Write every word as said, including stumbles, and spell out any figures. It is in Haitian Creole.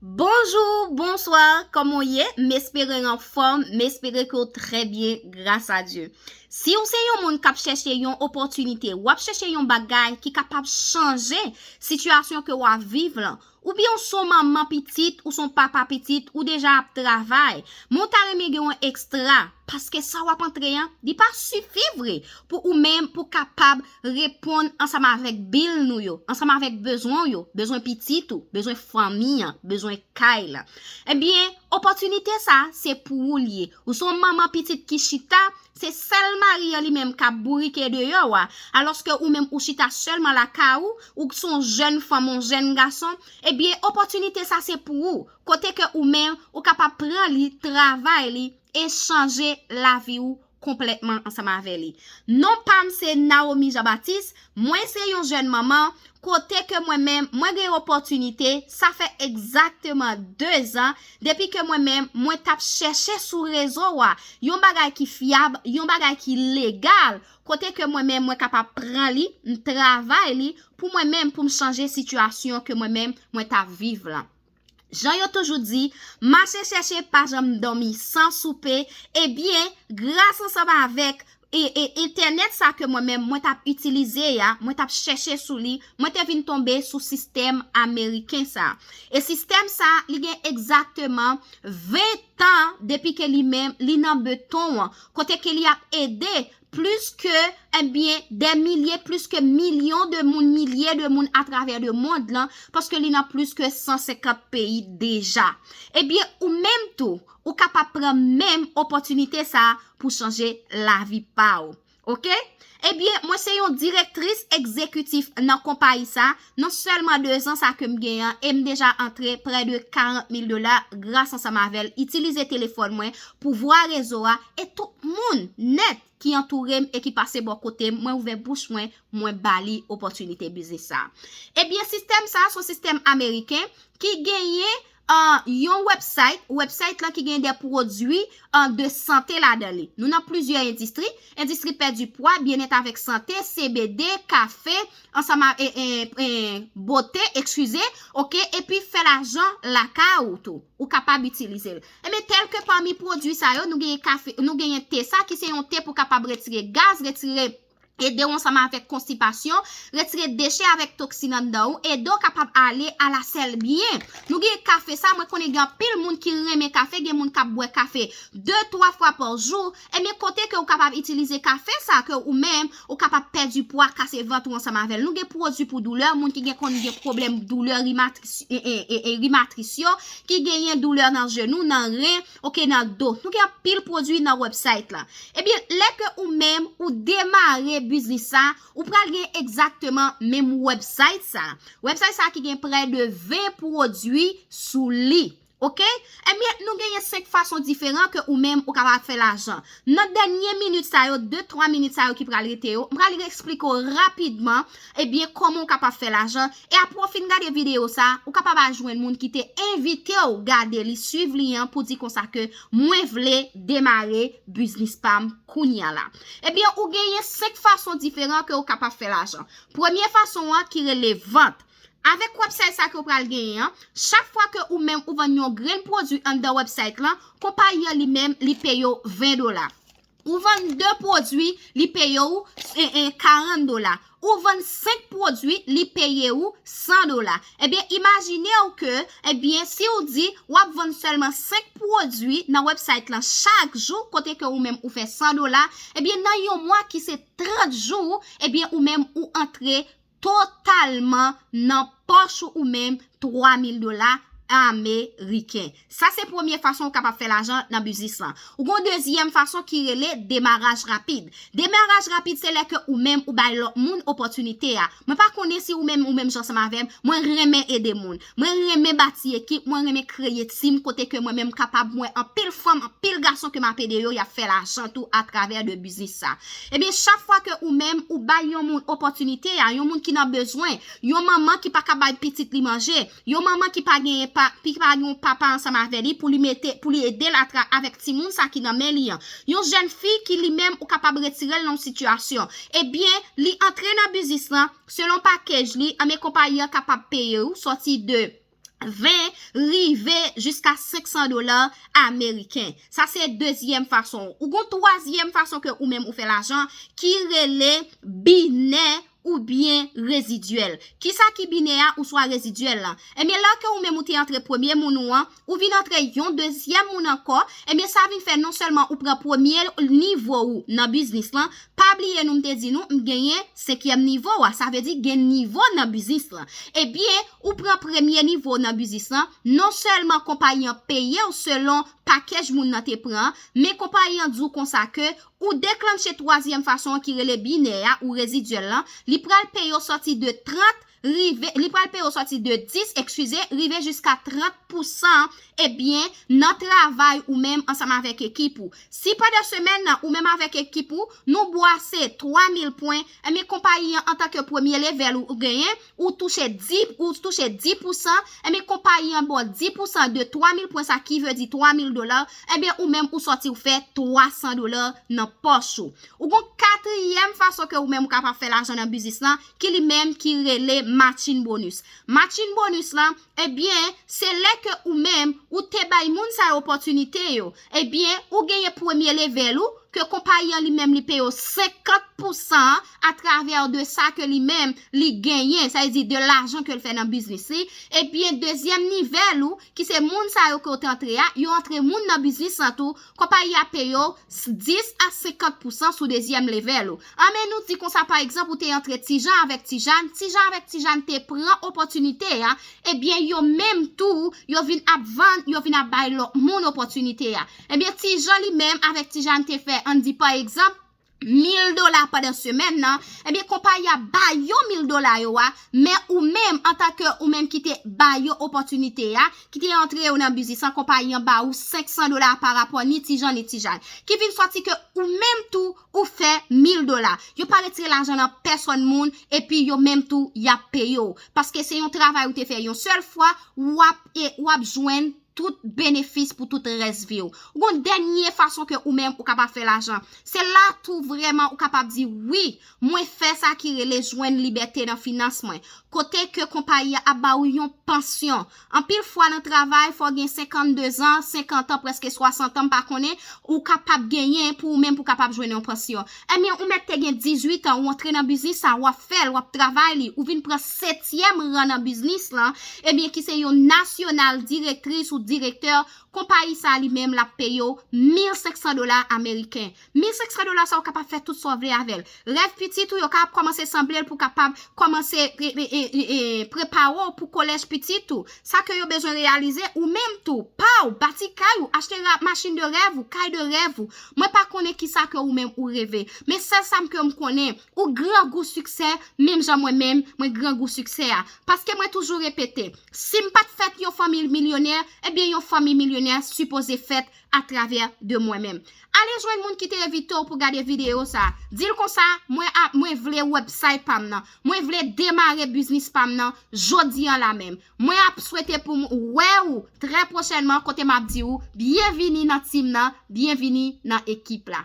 Bonjou, bonswa, kòman w ye? M espere w anfòm, m espere ke w trè byen, gras a Dye. Si w se yon moun k ap chèche yon opòtinite, w ap chèche yon bagay ki kapab chanje sitiyasyon ke w ap viv lan, oubyen w se yon manman pitit, ou se yon papa pitit, ou deja ap travay, men w ta renmen gen yon ekstra, paske sa w ap antre an, li pa sifi vre pou ou menm pou kapab reponn ansanm avèk bil nou yo, ansanm avèk bezwen w yo, bezwen pitit ou, bezwen fanmi an, bezwen kay la. Ebyen, opòtinite sa, se pou ou l ye. Ou se yon manman pitit ki chita, se sèl mari an li menm k ap bourike deyò a, alòske ou menm ou chita sèlman lakay ou, ou se yon jèn fanm, yon jèn gason, ebyen, opòtinite sa se pou ou. Kote ke ou menm, ou kapab pran li, travay li, e chanje lavi w konplètman ansanm avè li. Non pa m se Naomi Jean Baptiste, mwen se yon jèn manman, kote ke mwen menm, mwen gen opòtinite, sa fè egzakteman de zan, depi ke mwen menm, mwen t ap chèche sou rezo a, yon bagay ki fyab, yon bagay ki legal, kote ke mwen menm, mwen kapab pran li, m travay li, pou mwen menm, pou m chanje sitiyasyon ke mwen menm, mwen t ap viv lan. Jan yo toujou di, mache chèche pa janm dòmi san soupe, ebyen, gras ansanm avèk e, e, entènèt sa ke mwen menm, mwen t ap itilize a, mwen t ap chèche sou li, mwen te vin tonbe sou sistèm ameriken sa. E sistèm sa, li gen egzakteman ven tan depi ke li menm, li nan beton an, kote ke li ap ede plis ke, ebyen, dè milye, plis ke milyon de moun, milye de moun atravè de mond lan, paske li nan plis ke san senkant peyi deja. Ebyen, ou menm tou, ou kapab pran menm opòtinite sa pou chanje lavi pa w. Oke? Ebyen, mwen se yon direktris egzekitif nan konpayi sa, nan sèlman de zan sa ke m gen an, e m deja antre prè de karant mil dola gras ansanm avè l, itilize telefòn mwen, pouvwa rezo a, e tout moun nèt ki antoure m e ki pase bò kote m, mwen ouvè bouch mwen, mwen ba li opòtinite biznis sa. Ebyen, sistèm sa, se yon sistèm ameriken ki genyen, ah, yon website, website lan ki gen de pwodui, ah, de sante ladan li. Nou nan plizyè endistri, endistri pèdi pwa, byennèt avèk sante, C B D, kafe, ansanm a, e, e, e, bote, eskize, oke, epi fè lajan lakay ou tou. Ou kapab itilize l. Ebyen, tèl ke pami pwodui sa yo, nou genyen kafe, nou genyen te sa ki se yon te pou kapab retire gaz, retire ede w ansanm avèk konstipasyon, retire dechè avèk toksin anndan ou, ede w kapab ale alasèl byen. Nou gen kafe sa, mwen konnen gen anpil moun ki renmen kafe, gen moun k ap bwè kafe de, twa fwa pa jou. Ebyen, kote ke ou kapab itilize kafe sa ke ou menm, ou kapab pèdi pwa, kase vant ou ansanm avè l. Nou gen pwodui pou doulè, moun ki gen konn gen pwoblèm doulè rimatris, e, e, e, e, rimatris yo, ki genyen doulè nan jenou, nan ren, oke, nan do. Nou gen anpil pwodui nan website la. Ebyen, lè ke ou menm, ou demare biznis sa, ou pral gen egzakteman menm website sa. Website sa ki gen prè de ven pwodui sou li. Oke? Ebyen, nou genyen senk fason diferan ke ou menm ou kapab fè lajan. Nan dènye minit sa yo, de, twa minit sa yo ki pral rete yo, m pral eksplike w rapidman, ebyen, kòman ou kapab fè lajan. E apre w fin gade videyo sa, ou kapab al jwenn moun ki te envite w gade li, swiv li an pou di konsa ke mwen vle demare biznis pa m kounye a la. Ebyen, ou genyen senk fason diferan ke ou kapab fè lajan. Premye fason an ki rele vant. Avèk website sa ke w pral genyen an, chak fwa ke ou menm ou vann yon grenn pwodui anndan website lan, konpayi an li menm li peye w ven dola. Ou vann de pwodui, li peye w, e, e, karant dola. Ou vann senk pwodui, li peye w san dola. Ebyen, imajine w ke, ebyen, si w di w ap vann sèlman senk pwodui nan website lan chak jou, kote ke ou menm ou fè san dola, ebyen, nan yon mwa ki se trant jou, ebyen, ou menm ou antre totalman nan pòch ou, ou menm twa mil dola ameriken. Sa se premye fason ou kapab fè lajan nan biznis lan. Ou gen yon dezyèm fason ki rele demaraj rapid. Demaraj rapid se lè ke ou menm ou bay lòt moun opòtinite a. Mwen pa konnen si ou menm, ou menm jan ansanm avè m, mwen renmen ede moun. Mwen renmen bati ekip, mwen renmen kreye team kote ke mwen menm kapab wè anpil fanm, anpil gason ke m ap ede yo, y ap fè lajan tou atravè de biznis sa. Ebyen, chak fwa ke ou menm ou bay yon moun opòtinite a, yon moun ki nan bezwen, yon manman ki pa ka bay pitit li manje, yon manman ki pa genyen pa, ki pa gen yon papa ansanm avè li pou li mete, pou li ede l atra-, avèk timoun sa ki nan men li an, yon jèn fi ki li menm ou kapab retire l nan yon sitiyasyon, ebyen, li antre nan biznis lan, selon pakèj li, anben konpayi an kapab peye w sòti de ven, rive jiska senk san dola ameriken. Sa se dezyèm fason. Ou gon twazyèm fason ke ou menm ou fè lajan ki rele binè oubyen rezidyèl. Kisa ki binè a oswa rezidyèl la? Ebyen, lè ke ou menm ou te antre premye moun ou an, ou vin antre yon dezyèm moun ankò, ebyen, sa vin fè non sèlman ou pran premye nivo ou nan biznis lan, pa bliye nou m te di nou, m genyen senkyèm nivo a, sa vle di gen nivo nan biznis lan. Ebyen, ou pran premye nivo nan biznis lan, non sèlman konpayi an peye w selon pakèj moun nan te pran an, men konpayi an di w konsa ke ou deklanche twazyèm fason an ki rele binè a ou rezidyèl lan, li pral peye w sòti de trant, rive, li pral peye w sòti de dis, eskize, rive jiska trant pousan, ebyen, nan travay ou menm ansanm avèk ekip ou. Si pandan semèn nan, ou menm avèk ekip ou, nou bwase twa mil pwen, ebyen, konpayi an, antanke premye levèl ou genyen, ou touche dis, ou touche dis pousan, ebyen, konpayi an ba w dis pousan de twa mil pwen, sa ki vle di twa mil dola, ebyen, ou menm ou sòti ou fè twa san dola nan pòch ou. Ou gon katriyèm fason ke ou menm ou kapab fè lajan nan biznis lan, ki li menm ki rele matching bonus. Matching bonus lan, ebyen, se lè ke ou menm ou te bay moun sa yo opòtinite yo, ebyen, ou genyen premye levèl ou, ke konpayi an li menm li peye w senkant pousan atravè de sa ke li menm li genyen, sa vle di de lajan ke l fè nan biznis li, ebyen, dezyèm nivèl ou, ki se moun sa yo ke w te antre a, yo antre moun nan biznis lan tou, konpayi a peye w dis a senkant pousan sou dezyèm levèl ou. Anben nou di konsa, pa egzanp, ou te antre Tijan avèk Tijàn, Tijan avèk Tijàn te pran opòtinite a, ebyen, yo menm tou, yo vin ap vann, yo vin ap bay lòt moun opòtinite a. Ebyen, Tijan li menm avèk Tijàn te fè, ann di, pa egzanp, mil dola pandan semèn nan, ebyen, konpayi a ba yo mil dola yo a, men ou menm, antanke ou menm ki te ba yo opòtinite a, ki te antre yo nan biznis lan, konpayi an ba ou senk san dola pa rapò ni Tijan ni Tijàn. Ki vin sòti ke ou menm tou, ou fè mil dola. Yo pa retire lajan nan pèsòn moun, epi yo menm tou, y ap peye w. Paske se yon travay ou te fè yon sèl fwa, w ap, e, w ap jwenn tout benefis pou tout rès vi w. Ou gon dènye fason ke ou menm ou kapab fè lajan. Se la tou vrèman ou kapab di, wi, mwen fè sa ki rele jwenn libète nan finans mwen. Kote ke konpayi a ap ba ou yon pansyon. Anpil fwa nan travay, fò w gen senkannde zan, senkant an, prèske swasant an, m pa konnen, ou kapab genyen pou ou menm pou kapab jwenn yon pansyon. Ebyen, ou mèt te gen dizuit an, ou antre nan biznis sa, w ap fè l, w ap travay li, ou vin pran setyèm ran nan biznis lan, ebyen, ki se yon nasyonal direktris ou direktè, konpayi sa li menm l ap peye w mil senk san dola ameriken. Mil senk san dola sa ou kapab fè tout sa w vle avè l. Rèv pitit ou yo kapab kòmanse sanble l pou kapab kòmanse e, e, e, e, e, prepare w pou kolèj pitit ou. Sa ke yo bezwen reyalize, ou menm tou, pa w, bati kay ou, achte ra-, machin de rèv ou, kay de rèv ou. Mwen pa konnen kisa ke ou menm ou reve. Men sèl sa m ke m konnen, ou grangou siksè, menm jan mwen menm, mwen grangou siksè a. Paske mwen toujou repete, si m pa t fèt yon fanmi milyonè, ebyen yon fanmi milyonè sipoze fèt atravè de mwen menm. Ale jwenn moun ki te envite w pou gade videyo sa. Di l konsa, mwen ap, mwen vle website pa m nan. Mwen vle demare biznis pa m nan jodi an la menm. Mwen ap swete pou m wè ou trè pwochènman kote m ap di ou, byenvini nan team nan, byenvini nan ekip la.